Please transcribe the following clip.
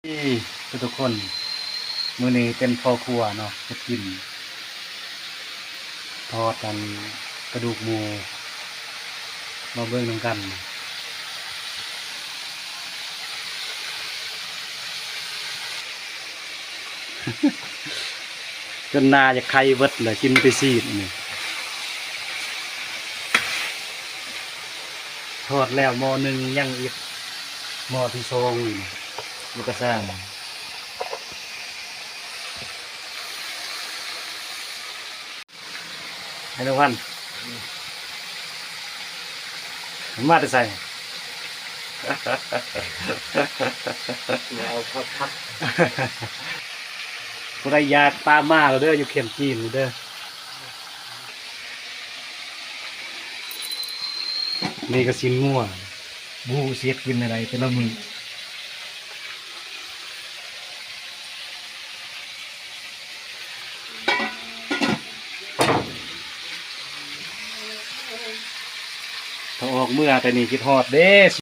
ດີທຸກໆຄົນ ມື້ນີ້ເປັນພໍ່ຄົວເນາະ ເຮັດກິນ ທອດອັນກະດູກໝູ ມາເບິ່ງນຳກັນ ຈົນໜ້າຢາກໄຄເບິດແລ້ວ ກິນແຕ່ຊີ້ນນີ້ ທອດແລ້ວໝໍ້ໜຶ່ງ ຍັງອີກໝໍ້ທີສອງຢູ່ນີ້ ຢູ່ກະຊ່າງ ໄອ້ນະວັນ ມາແຕ່ໃສ? ມາເອົາຜັກ ຜັກ ຜູ້ໃດຢາກຕາມມາເດີ ຢູ່ເຂດຈີນເດີ. ນີ້ກໍຊີ້ນງົວ ບໍ່ຮູ້ຊິເຮັດກິນແນວໃດແຕ່ລະມື້. ຖ້າອອກເມືອແຕ່ນີ້ຄິດຮອດເດ້ ໂຊ